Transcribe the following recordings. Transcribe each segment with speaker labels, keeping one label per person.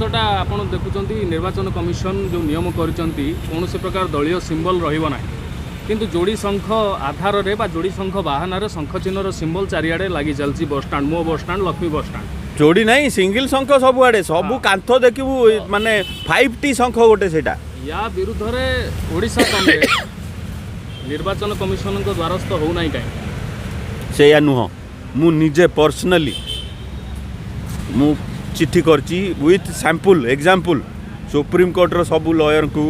Speaker 1: ଜିନିଷଟା ଆପଣ ଦେଖୁଛନ୍ତି, ନିର୍ବାଚନ କମିଶନ ଯେଉଁ ନିୟମ କରିଛନ୍ତି, କୌଣସି ପ୍ରକାର ଦଳୀୟ ସିମ୍ବଲ ରହିବ ନାହିଁ, କିନ୍ତୁ ଯୋଡ଼ି ଶଙ୍ଖ ଆଧାରରେ ବା ଯୋଡ଼ି ଶଙ୍ଖ ବାହାନାରେ ଶଙ୍ଖ ଚିହ୍ନର ସିମ୍ବଲ ଚାରିଆଡ଼େ ଲାଗି ଚାଲିଛି। ବସଷ୍ଟାଣ୍ଡ, ମୋ ବସଷ୍ଟାଣ୍ଡ, ଲକ୍ଷ୍ମୀ ବସଷ୍ଟାଣ୍ଡ।
Speaker 2: ଯୋଡ଼ି ନାହିଁ, ସିଙ୍ଗଲ ଶଙ୍ଖ ସବୁଆଡ଼େ, ସବୁ କାନ୍ଥ ଦେଖିବୁ, ମାନେ 5ଟି ଶଙ୍ଖ ଗୋଟେ ସେଇଟା।
Speaker 1: ୟା ବିରୁଦ୍ଧରେ ଓଡ଼ିଶା କଂଗ୍ରେସ ନିର୍ବାଚନ କମିଶନଙ୍କ ଦ୍ୱାରସ୍ଥ ହେଉନାହିଁ କାହିଁକି?
Speaker 2: ସେଇଆ ନୁହଁ, ମୁଁ ନିଜେ ପର୍ସନାଲି ମୁଁ ଚିଠି କରିଛି ୱିଥ୍ ସାମ୍ପୁଲ୍, ଏକ୍ଜାମ୍ପଲ୍, ସୁପ୍ରିମକୋର୍ଟର ସବୁ ଲୟରଙ୍କୁ,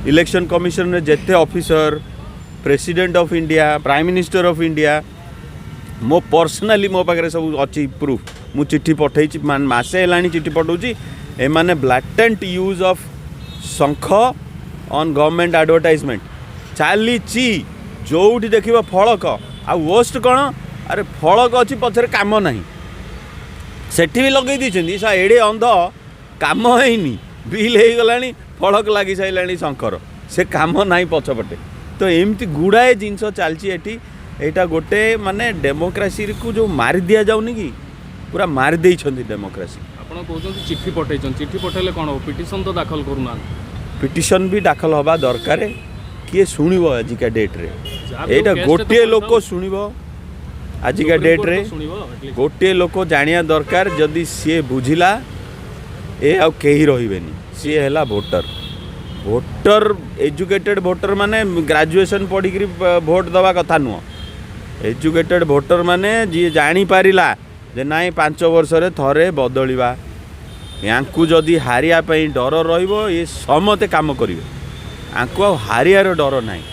Speaker 2: ଇଲେକ୍ସନ୍ କମିଶନରେ ଯେତେ officer, President of India, Prime Minister of India। ମୋ ପର୍ସନାଲି ମୋ ପାଖରେ ସବୁ ଅଛି ପ୍ରୁଫ୍। ମୁଁ ଚିଠି ପଠେଇଛି, ମାନେ ମାସେ ହେଲାଣି ଚିଠି ପଠାଉଛି। ଏମାନେ ବ୍ଲାଟେଣ୍ଟ ୟୁଜ୍ ଅଫ୍ ଶଙ୍ଖ ଅନ୍ ଗଭର୍ଣ୍ଣମେଣ୍ଟ ଆଡ଼ଭର୍ଟାଇଜମେଣ୍ଟ ଚାଲିଛି। ଯେଉଁଠି ଦେଖିବ ଫଳକ। ଆଉ ୱର୍ଷ୍ଟ କ'ଣ? ଆରେ ଫଳକ ଅଛି, ପଛରେ କାମ ନାହିଁ। ସେଠି ବି ଲଗେଇ ଦେଇଛନ୍ତି। ସା ଏଡ଼େ ଅନ୍ଧ, କାମ ହେଇନି, ବିଲ୍ ହେଇଗଲାଣି, ଫଳକ ଲାଗି ସାରିଲାଣି ଶଙ୍ଖର, ସେ କାମ ନାହିଁ ପଛପଟେ। ତ ଏମିତି ଗୁଡ଼ାଏ ଜିନିଷ ଚାଲିଛି ଏଠି। ଏଇଟା ଗୋଟେ ମାନେ ଡେମୋକ୍ରାସିକୁ ଯେଉଁ ମାରି ଦିଆଯାଉନି କି, ପୁରା ମାରି ଦେଇଛନ୍ତି ଡେମୋକ୍ରାସି।
Speaker 1: ଆପଣ କହୁଛନ୍ତି ଚିଠି ପଠେଇଛନ୍ତି। ଚିଠି ପଠେଇଲେ କ'ଣ ହେବ? ପିଟିସନ୍ ତ ଦାଖଲ କରୁନାହାନ୍ତି।
Speaker 2: ପିଟିସନ୍ ବି ଦାଖଲ ହେବା ଦରକାର। କିଏ ଶୁଣିବ ଆଜିକା ଡେଟ୍ରେ?
Speaker 1: ଯାହା ବି ହଉ
Speaker 2: ଏଇଟା
Speaker 1: case ଟେ ତ
Speaker 2: ଗୋଟିଏ ଲୋକ
Speaker 1: ପଡ଼ିଥାଉ।
Speaker 2: ଶୁଣିବ ଆଜିକା
Speaker 1: ସୁପ୍ରିମକୋର୍ଟ
Speaker 2: ଡେଟ୍ରେ?
Speaker 1: ତ ଶୁଣିବ at least।
Speaker 2: ଗୋଟିଏ ଲୋକ ଜାଣିବା ଦରକାର। ଯଦି ସିଏ ବୁଝିଲା, ଏ ଆଉ କେହି ରହିବେନି। ସିଏ ହେଲା ଭୋଟର। ଭୋଟର, ଏଜୁକେଟେଡ଼ ଭୋଟର ମାନେ ଗ୍ରାଜୁଏସନ୍ ପଢ଼ିକିରି ଭୋଟ ଦେବା କଥା ନୁହଁ। ଏଜୁକେଟେଡ଼ ଭୋଟର ମାନେ ଯିଏ ଜାଣିପାରିଲା ଯେ ନାଇଁ, 5 ବର୍ଷରେ ଥରେ ବଦଳିବା। ୟାଙ୍କୁ ଯଦି ହାରିବା ପାଇଁ ଡର ରହିବ, ଏ ସମସ୍ତେ କାମ କରିବେ। ୟାଙ୍କୁ ଆଉ ହାରିବାର ଡର ନାହିଁ।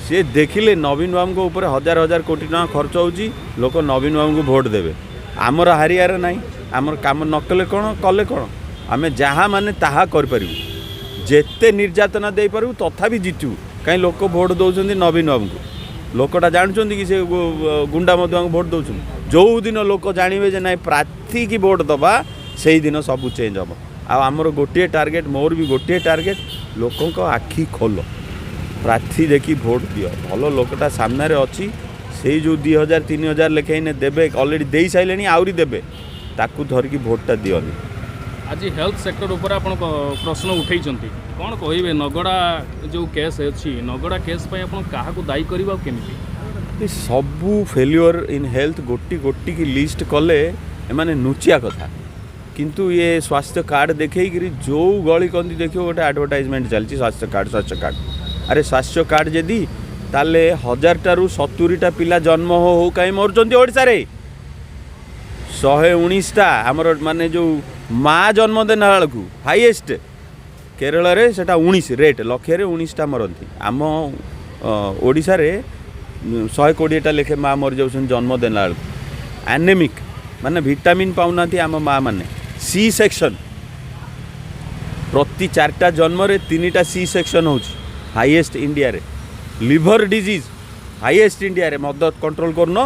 Speaker 2: ସିଏ ଦେଖିଲେ ନବୀନ ବାବୁଙ୍କ ଉପରେ ହଜାର ହଜାର କୋଟି ଟଙ୍କା ଖର୍ଚ୍ଚ ହେଉଛି, ଲୋକ ନବୀନ ବାବୁଙ୍କୁ ଭୋଟ ଦେବେ। ଆମର ହାରିବାର ନାହିଁ। ଆମର କାମ ନ କଲେ କ'ଣ, କଲେ କ'ଣ? ଆମେ ଯାହା ମାନେ ତାହା କରିପାରିବୁ, ଯେତେ ନିର୍ଯାତନା ଦେଇପାରିବୁ, ତଥାପି ଜିତିବୁ। କାହିଁ ଲୋକ ଭୋଟ ଦେଉଛନ୍ତି ନବୀନ ବାବୁଙ୍କୁ? ଲୋକଟା ଜାଣୁଛନ୍ତି କି ସେ ଗୁଣ୍ଡା ମଦୁଆଙ୍କୁ ଭୋଟ ଦେଉଛନ୍ତି? ଯେଉଁଦିନ ଲୋକ ଜାଣିବେ ଯେ ନାଇଁ, ପ୍ରାର୍ଥୀକି ଭୋଟ ଦେବା, ସେଇଦିନ ସବୁ ଚେଞ୍ଜ ହେବ। ଆଉ ଆମର ଗୋଟିଏ ଟାର୍ଗେଟ୍, ମୋର ବି ଗୋଟିଏ ଟାର୍ଗେଟ୍, ଲୋକଙ୍କ ଆଖି ଖୋଲ, ପ୍ରାର୍ଥୀ ଦେଖି ଭୋଟ ଦିଅ। ଭଲ ଲୋକଟା ସାମ୍ନାରେ ଅଛି। ସେଇ ଯେଉଁ 2000 3000 ଲେଖାଏଁ ଦେବେ, ଅଲରେଡ଼ି ଦେଇ ସାରିଲେଣି, ଆହୁରି ଦେବେ, ତାକୁ ଧରିକି ଭୋଟଟା ଦିଅନି।
Speaker 1: ଆଜି ହେଲ୍ଥ ସେକ୍ଟର ଉପରେ ଆପଣ ପ୍ରଶ୍ନ ଉଠେଇଛନ୍ତି। କ'ଣ କହିବେ? ନଗଡ଼ା ଯେଉଁ କେସ୍ ଅଛି, ନଗଡ଼ା କେସ୍ ପାଇଁ ଆପଣ କାହାକୁ ଦାୟୀ କରିବେ ଆଉ କେମିତି?
Speaker 2: ଏ ସବୁ ଫେଲ୍ୟୁଅର୍ ଇନ୍ ହେଲ୍ଥ ଗୋଟି ଗୋଟିକି ଲିଷ୍ଟ କଲେ ଏମାନେ ନୁଚିଆ କଥା। କିନ୍ତୁ ଇଏ ସ୍ୱାସ୍ଥ୍ୟ କାର୍ଡ଼ ଦେଖେଇକିରି ଯେଉଁ ଗଳି କନ୍ଦି ଦେଖିବ, ଗୋଟେ ଆଡ଼ଭର୍ଟାଇଜମେଣ୍ଟ ଚାଲିଛି, ସ୍ୱାସ୍ଥ୍ୟ କାର୍ଡ଼, ସ୍ୱାସ୍ଥ୍ୟ କାର୍ଡ଼। ଆରେ ସ୍ୱାସ୍ଥ୍ୟ କାର୍ଡ଼ ଯଦି, ତାହେଲେ 1000ଟାରୁ 70ଟା ପିଲା ଜନ୍ମ ହଉ ହଉ କାହିଁ ମରୁଛନ୍ତି ଓଡ଼ିଶାରେ? 119ଟା ଆମର ମାନେ ଯେଉଁ ମା ଜନ୍ମ ଦେଲା ବେଳକୁ ହାଇଏଷ୍ଟ। କେରଳରେ ସେଟା 19 ରେଟ୍, ଲକ୍ଷରେ 19ଟା ମରନ୍ତି। ଆମ ଓଡ଼ିଶାରେ 120ଟା ଲେଖେ ମା ମରିଯାଉଛନ୍ତି ଜନ୍ମ ଦେଲା ବେଳକୁ। ଆନେମିକ୍, ମାନେ ଭିଟାମିନ୍ ପାଉନାହାନ୍ତି ଆମ ମା ମାନେ। ସି ସେକ୍ସନ୍, ପ୍ରତି ଚାରିଟା ଜନ୍ମରେ ତିନିଟା ସି ସେକ୍ସନ୍ ହେଉଛି, ହାଇଏଷ୍ଟ ଇଣ୍ଡିଆରେ। ଲିଭର ଡିଜିଜ୍ ହାଇଏଷ୍ଟ ଇଣ୍ଡିଆରେ। ମଦ କଣ୍ଟ୍ରୋଲ କରୁନ,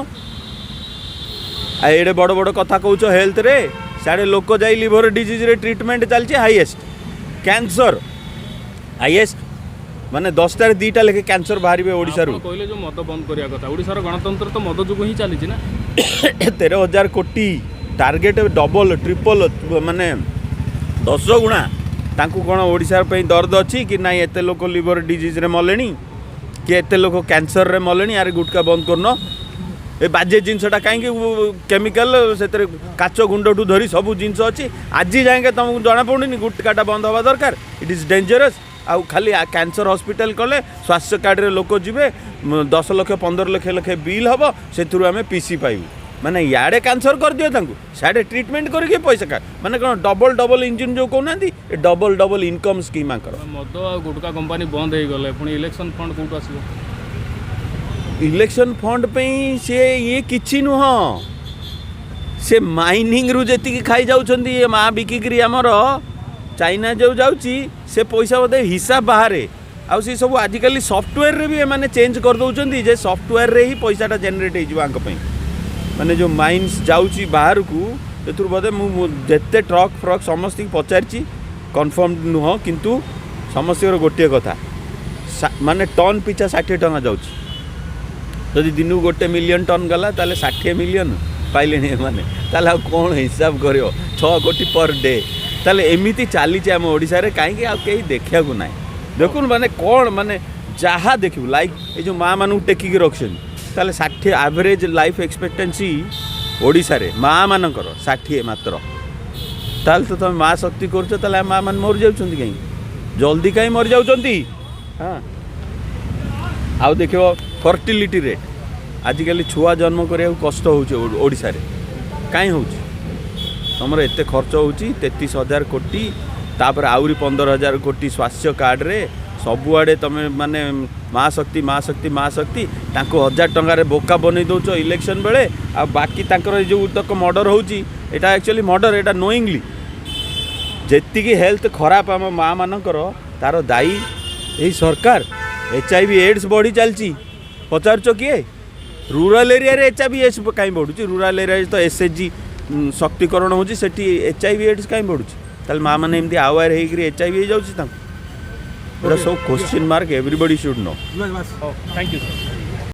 Speaker 2: ଆଉ ଏଡ଼େ ବଡ଼ ବଡ଼ କଥା କହୁଛ ହେଲ୍ଥରେ। ସିଆଡ଼େ ଲୋକ ଯାଇ ଲିଭର ଡିଜିଜ୍ରେ ଟ୍ରିଟମେଣ୍ଟ ଚାଲିଛି ହାଇଏଷ୍ଟ। କ୍ୟାନ୍ସର ହାଇଏଷ୍ଟ, ମାନେ 10ଟାରେ 2ଟା ଲେଖେ କ୍ୟାନ୍ସର ବାହାରିବେ ଓଡ଼ିଶାରୁ।
Speaker 1: ଆପଣ କହିଲେ ଯେଉଁ ମଦ ବନ୍ଦ କରିବା କଥା, ଓଡ଼ିଶାର ଗଣତନ୍ତ୍ର ତ ମଦ ଯୋଗୁଁ ହିଁ ଚାଲିଛି ନା?
Speaker 2: 13,000 କୋଟି ଟାର୍ଗେଟ୍, ଡବଲ ଟ୍ରିପଲ, ମାନେ 10 ଗୁଣା। ତାଙ୍କୁ କ'ଣ ଓଡ଼ିଶା ପାଇଁ ଦରଦ ଅଛି କି ନାଇଁ? ଏତେ ଲୋକ ଲିଭର ଡିଜିଜ୍ରେ ମଲେଣି କି ଏତେ ଲୋକ କ୍ୟାନ୍ସରରେ ମଲେଣି? ଆରେ ଗୁଟକା ବନ୍ଦ କରୁନ। ଏ ବାଜେ ଜିନିଷଟା କାହିଁକି? କେମିକାଲ ସେଥିରେ, କାଚ ଗୁଣ୍ଡଠୁ ଧରି ସବୁ ଜିନିଷ ଅଛି। ଆଜି ଯାଏଁକେ ତୁମକୁ ଜଣାପଡ଼ୁନି ଗୁଟକାଟା ବନ୍ଦ ହେବା ଦରକାର? It is dangerous। ଆଉ ଖାଲି କ୍ୟାନ୍ସର ହସ୍ପିଟାଲ କଲେ ସ୍ୱାସ୍ଥ୍ୟ କାର୍ଡ଼ରେ ଲୋକ ଯିବେ, 10 ଲକ୍ଷ 15 ଲକ୍ଷ ଲେଖେ ବିଲ୍ ହେବ, ସେଥିରୁ ଆମେ ପିସି ପାଇବୁ। ମାନେ ଇଆଡ଼େ କ୍ୟାନ୍ସର କରିଦିଅ ତାଙ୍କୁ, ସିଆଡ଼େ ଟ୍ରିଟମେଣ୍ଟ କରିକି ପଇସା କା ମାନେ କ'ଣ ଡବଲ ଡବଲ ଇଞ୍ଜିନ୍ ଯେଉଁ କହୁନାହାନ୍ତି, ଏ ଡବଲ ଡବଲ ଇନକମ୍ ସ୍କିମ୍ ଆଙ୍କର।
Speaker 1: ମଦ ଆଉ ଗୁଟକା କମ୍ପାନୀ ବନ୍ଦ ହେଇଗଲେ ପୁଣି ଇଲେକ୍ସନ ଫଣ୍ଡ କୋଉଠୁ ଆସିବ?
Speaker 2: ଇଲେକ୍ସନ୍ ଫଣ୍ଡ ପାଇଁ ସିଏ ଇଏ କିଛି ନୁହଁ। ସେ ମାଇନିଂରୁ ଯେତିକି ଖାଇଯାଉଛନ୍ତି, ଏ ମା ବିକିକିରି ଆମର ଚାଇନା ଯେଉଁ ଯାଉଛି, ସେ ପଇସା ବୋଧେ ହିସାବ ବାହାରେ। ଆଉ ସେ ସବୁ ଆଜିକାଲି ସଫ୍ଟୱେରରେ ବି ଏମାନେ ଚେଞ୍ଜ କରିଦେଉଛନ୍ତି ଯେ ସଫ୍ଟୱେରରେ ହିଁ ପଇସାଟା ଜେନେରେଟ୍ ହେଇଯିବ ଆଙ୍କ ପାଇଁ। ମାନେ ଯେଉଁ ମାଇନ୍ସ ଯାଉଛି ବାହାରକୁ, ସେଥିରୁ ବୋଧେ ମୁଁ ଯେତେ ଟ୍ରକ୍ ଫ୍ରକ୍ ସମସ୍ତଙ୍କୁ ପଚାରିଛି, କନଫର୍ମ ନୁହଁ, କିନ୍ତୁ ସମସ୍ତଙ୍କର ଗୋଟିଏ କଥା, ମାନେ ଟନ୍ ପିଛା 60 ଟଙ୍କା ଯାଉଛି। ଯଦି ଦିନକୁ 1 ମିଲିୟନ୍ ଟନ୍ ଗଲା, ତାହେଲେ 60 ମିଲିୟନ୍ ପାଇଲେଣି ଏମାନେ। ତାହେଲେ ଆଉ କ'ଣ ହିସାବ କରିବ? 6 କୋଟି ପର୍ ଡେ। ତାହେଲେ ଏମିତି ଚାଲିଛି ଆମ ଓଡ଼ିଶାରେ। କାହିଁକି ଆଉ କେହି ଦେଖିବାକୁ ନାହିଁ। ଦେଖୁନ, ମାନେ କ'ଣ, ମାନେ ଯାହା ଦେଖିବୁ, ଲାଇକ୍ ଏଇ ଯେଉଁ ମାଆ ମାନଙ୍କୁ ଟେକିକି ରଖିଛନ୍ତି। ତାହେଲେ 60 ଆଭରେଜ୍ ଲାଇଫ୍ ଏକ୍ସପେକ୍ଟେନ୍ସି ଓଡ଼ିଶାରେ ମାଆ ମାନଙ୍କର 60 ମାତ୍ର। ତାହେଲେ ତ ତୁମେ ମା ଶକ୍ତି କରୁଛ, ତାହେଲେ ମା ମାନେ ମରିଯାଉଛନ୍ତି କାହିଁକି? ଜଲ୍ଦି କାହିଁ ମରିଯାଉଛନ୍ତି? ହଁ, ଆଉ ଦେଖିବ ଫର୍ଟିଲିଟି ରେଟ୍, ଆଜିକାଲି ଛୁଆ ଜନ୍ମ କରିବାକୁ କଷ୍ଟ ହେଉଛି ଓଡ଼ିଶାରେ। କାହିଁ ହେଉଛି? ତୁମର ଏତେ ଖର୍ଚ୍ଚ ହେଉଛି, 33,000 କୋଟି, ତାପରେ ଆହୁରି 15,000 କୋଟି ସ୍ୱାସ୍ଥ୍ୟ କାର୍ଡ଼ରେ। ସବୁଆଡ଼େ ତୁମେ ମାନେ ମା ଶକ୍ତି, ମା ଶକ୍ତି, ମା ଶକ୍ତି। ତାଙ୍କୁ 1000 ଟଙ୍କାରେ ବୋକା ବନେଇ ଦେଉଛ ଇଲେକ୍ସନ୍ ବେଳେ। ଆଉ ବାକି ତାଙ୍କର ଏ ଯେଉଁ ତକ ମର୍ଡ଼ର ହେଉଛି, ଏଇଟା ଆକ୍ଚୁଆଲି ମର୍ଡ଼ର, ଏଇଟା ନୋଇଙ୍ଗଲି। ଯେତିକି ହେଲ୍ଥ ଖରାପ ଆମ ମା ମାନଙ୍କର, ତାର ଦାୟୀ ଏଇ ସରକାର। HIV AIDS ବଢ଼ି ଚାଲିଛି, ପଚାରୁଛ କିଏ? ରୁରାଲ ଏରିଆରେ HIV AIDS କାହିଁ ବଢ଼ୁଛି? ରୁରାଲ ଏରିଆରେ ତ SHG ଶକ୍ତିକରଣ ହେଉଛି, ସେଠି HIV AIDS କାହିଁ ବଢ଼ୁଛି? ତାହେଲେ ମା ମାନେ ଏମିତି ଆୱାର ହେଇକିରି HIV ହେଇଯାଉଛି ତାଙ୍କୁ? ଏଇଟା ସବୁ question mark, everybody should know.
Speaker 1: ହଉ, thank you sir.